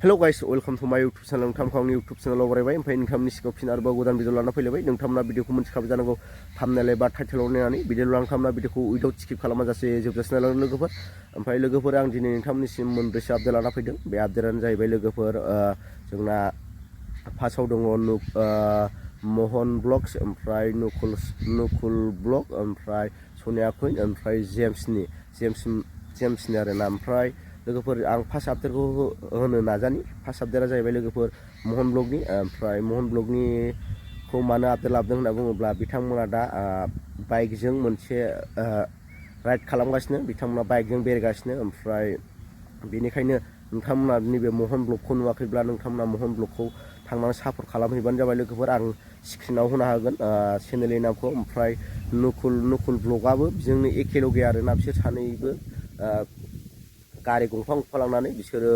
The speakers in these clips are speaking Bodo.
Hello guys, welcome to my YouTube channel. नोंथांखौ आंनि YouTube channel आव बरायबाय। ओमफ्राय नोंथांनि सिगाङाव फिन आरोबाव गोदान भिडिअ लाना फैलायबाय। नोंथांमोना भिडिअखौ मोनथिखाबाय जानांगौ थाम्बनेल एबा टाइटेलाव नायनानै भिडिअ लांखांना भिडिअखौ उइदाउट स्किप खालामाजासे जोबजासिम नायलांदों लोगोफोर। ओमफ्राय लोगोफोर आं दिनै नोंथांमोननिसिम मोनब्रैसो आपडेट लाना फैदों। बे आपडेटआनो जाहैबाय लोगोफोर जोंना फार्स्टआव दङ महन ब्लग्स, ओमफ्राय नुकुल ब्लग, ओमफ्राय सनिया कुइन, ओमफ्राय जेम्सनि आरोना। ओमफ्राय लोगोफोर आं फार्स्ट आपडेटखौ होनो नाजानि। फार्स्ट आपडेटआ जाहैबाय लोगोफोर महन ब्लगनि। ओमफ्राय महन ब्लगनिखौ मानो आपडेट लाबोदों होनना बुङोब्ला बिथांमोना दा बाइकजों मोनसे राइड खालामगासिनो, बिथांमोना बाइकजों बेरायगासिनो। ओमफ्राय बेनिखायनो नोंथांमोना नैबे महन ब्लगखौ नुवाखैब्ला नोंथांमोना महन ब्लगखौ थांनानै सापर्ट खालामहैबानो जाबाय लोगोफोर। आं स्क्रिनाव होनो हागोन चेनेलनि नामखौ। ओमफ्राय नुकुल ब्लगआबो बिजोंनो एखे लगे आरोना। बिसोर सानैबो गारि गंफा लांनानै बिसोरो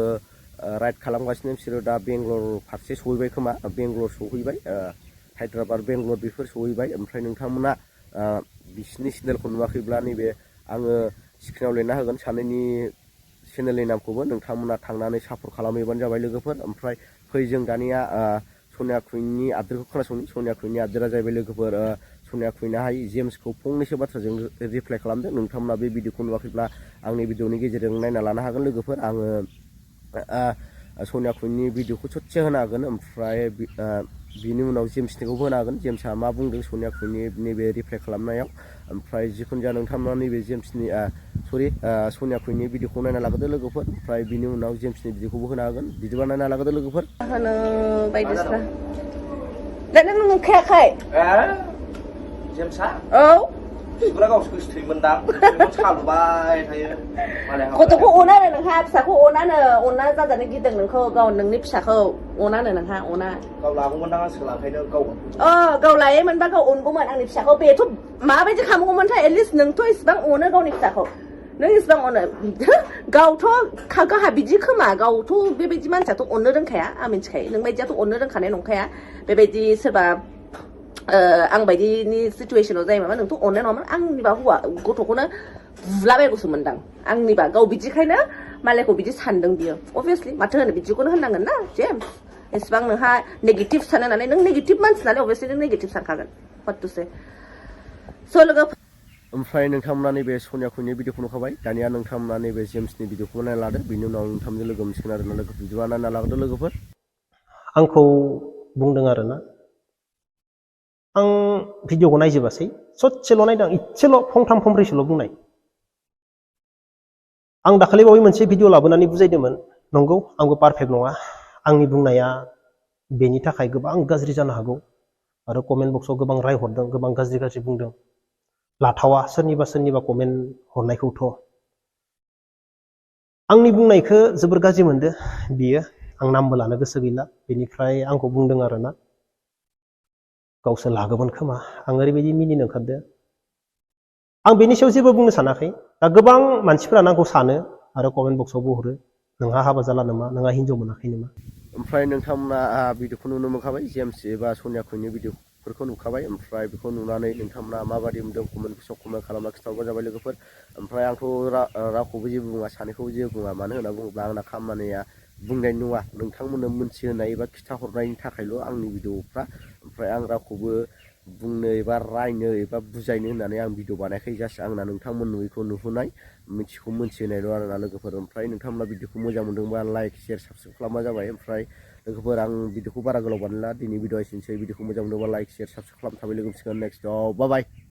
राइड खालामगासिनो। बिसोरो दा बेंगलर फारसे सहैबाय खोमा, बेंगलर सहैबाय, हायद्राबाद बेंगलर बेफोर सहैबाय। ओमफ्राय नोंथांमोना बिसिनि चेनेलखौ नुवाखैब्ला नैबे आङो स्क्रिनाव लिरना होगोन सानैनि चेनेलनि नामखौबो, नोंथांमोना थांनानै सापर्ट खालामहैबानो जाबाय लोगोफोर। ओमफ्राय फै जों दानिया सनिया कुइननि आपडेटखौ खोनासंनि। सनिया कुइननि आपडेटआ जाहैबाय लोगोफोर सनिया कुइनआहाय जेम्सखौ फंनैसो बाथ्राजों रिप्लाइ खालामदों। नोंथांमोना बे भिडिअखौ नुवाखैब्ला आंनि भिडिअनि गेजेरजों नायना लानो हागोन लोगोफोर। आङो सनिया कुइननि भिडिअखौ ससे होनो हागोन, ओमफ्राय बिनि उनाव जेम्सनिखौबो होनो हागोन। जेम्सआ मा बुंदों सनिया कुइननि नैबे रिप्लाइ खालामनायाव। ओमफ्राय जिखुनु जाया नोंथांमोना नैबे सनिया कुइननि भिडिअखौ नायना लाग्रोदो लोगोफोर। ओमफ्राय बिनि उनाव जेम्सनि भिडिअखौबो होनो हागोन, बिदिबा नायना लाग्रोदो लोगोफोर। होनो बायदिसिना दा नों नुखायाखै जेम्सआ औ बिसोरा गावसोर गोसोथैमोनदां सालुबाय थायो गथ'खौ अनानो नोंहा, फिसाखौ अना जाजानो गिदों नोंखौ, गाव नोंनि फिसाखौ अनानो नोंहा अना। गाव लागौमोनदां आं सोलांखायनो गाव गाव लायोमोनबा गाव अनगौमोन आंनि फिसाखौ। बेथ' माबायदि खालामगौमोनथाय, एटलिस्ट नोंथ' इसिबां अनो गावनि फिसाखौ, नों इसिबां अनो। गावथ' गावहा बिदि खोमा, गावथ' बेबायदि मानसियाथ' अननो रोंखाया, आं मिथिखायो। नों बायदियाथ' अननो रोंखानाय नंखाया। बेबायदि सोरबा आं बायदिनि सिटुवेसनाव जायोबा नोंथ' अननाय नङामोन। आंनिबा हौवा गथ'खौनो बुलाबायगौसो मोनदां आंनिबा। गाव बिदिखायनो मालायखौ बिदि सानदों बियो। अभियासलि माथो होनो, बिदिखौनो होननांगोन ना जेम्स। एसेबां नोंहा नेगेटिभ सानो नालाय, नों नेगेटिभ मानसि नालाय अभियासलि नों नेगेटिभ सानखागोन। What to say. स' लोगो ओमफ्राय नोंथांमोना नैबे सनिया कुइननि भिडिअखौ नुखाबाय। दानिया नोंथांमोना नैबे जेम्सनि भिडिअखौ नायना लादो। बिनि उनाव नोंथांजों लोगो मोनसिगोन आरोना लोगोफोर। बिदिबा नायना लाग्रोदो लोगोफोर। आंखौ बुंदों आरोना, आं भिडिअखौ नायजोबासै, ससेल' नायदों, इसेल' फंथाम फंब्रैसोल' बुंनाय। आं दाखालि बावै मोनसे भिडिअ लाबोनानै बुजायदोंमोन। नंगौ, आंबो पारफेक्ट नङा, आंनि बुंनाया बेनि थाखाय गोबां गाज्रि जानो हागौ, आरो कमेन्ट बक्सआव गोबां राय हरदों, गोबां गाज्रि बुंदों। लाथावा सोरनिबा कमेन्ट हरनायखौथ'। आंनि बुंनायखौ जोबोर गाज्रि मोनदो बियो, आं नामबो लानो गोसो गैला। बेनिफ्राय आंखौ बुंदों आरोना गावसो लागोमोन खोमा। आं ओरैबायदि मिनिनो ओंखारदो। आं बेनि सायाव जेबो बुंनो सानाखै। दा गोबां मानसिफोरानो आंखौ सानो आरो कमेन्ट बक्सआवबो हरो, नोंहा हाबा जाला नामा, नोंहा हिनजाव मोनाखै नामा। ओमफ्राय नोंथांमोना भिडिअखौ नुनो मोनखाबाय, जेम्स एबा सनिया कुइननि भिडिअफोरखौ नुखाबाय। ओमफ्राय बेखौ नुनानै नोंथांमोना माबादि मोनदों कमेन्ट बक्सआव कमेन्ट खालामना खिन्थाहरबानो जाबाय लोगोफोर। ओमफ्राय आंथ' रावखौबो जेबो बुङा, सानैखौबो जेबो बुङा। मानो होनना बुङोब्ला आंना खामानिया बुंनाय नङा, नोंथांमोननो मोनथिहोनाय एबा खिन्थाहरनायनि थाखायल' आंनि भिडिअफ्रा। ओमफ्राय आं रावखौबो बुंनो एबा रायनो एबा बुजायनो होननानै आं भिडिअ बानायाखै। जास्ट आंना नोंथांमोन नुयैखौ नुहोनाय, मिथिखौ मोनथिहोनायल' आरोना लोगोफोर। ओमफ्राय नोंथांमोना भिडिअखौ मोजां मोनदोंबा लाइक शेयार साबस्क्राइब खालामबा जाबाय। ओमफ्राय लोगोफोर आं भिडिअखौ बारा गोलाव बानायला, दिनै भिडिअ एसेनोसै। भिडिअखौ मोजां मोनदोंबा लाइक शेयार साबस्क्राइब खालामना थाबाय। लोगो मोनसिगोन नेक्स्टआव। बाय बाय।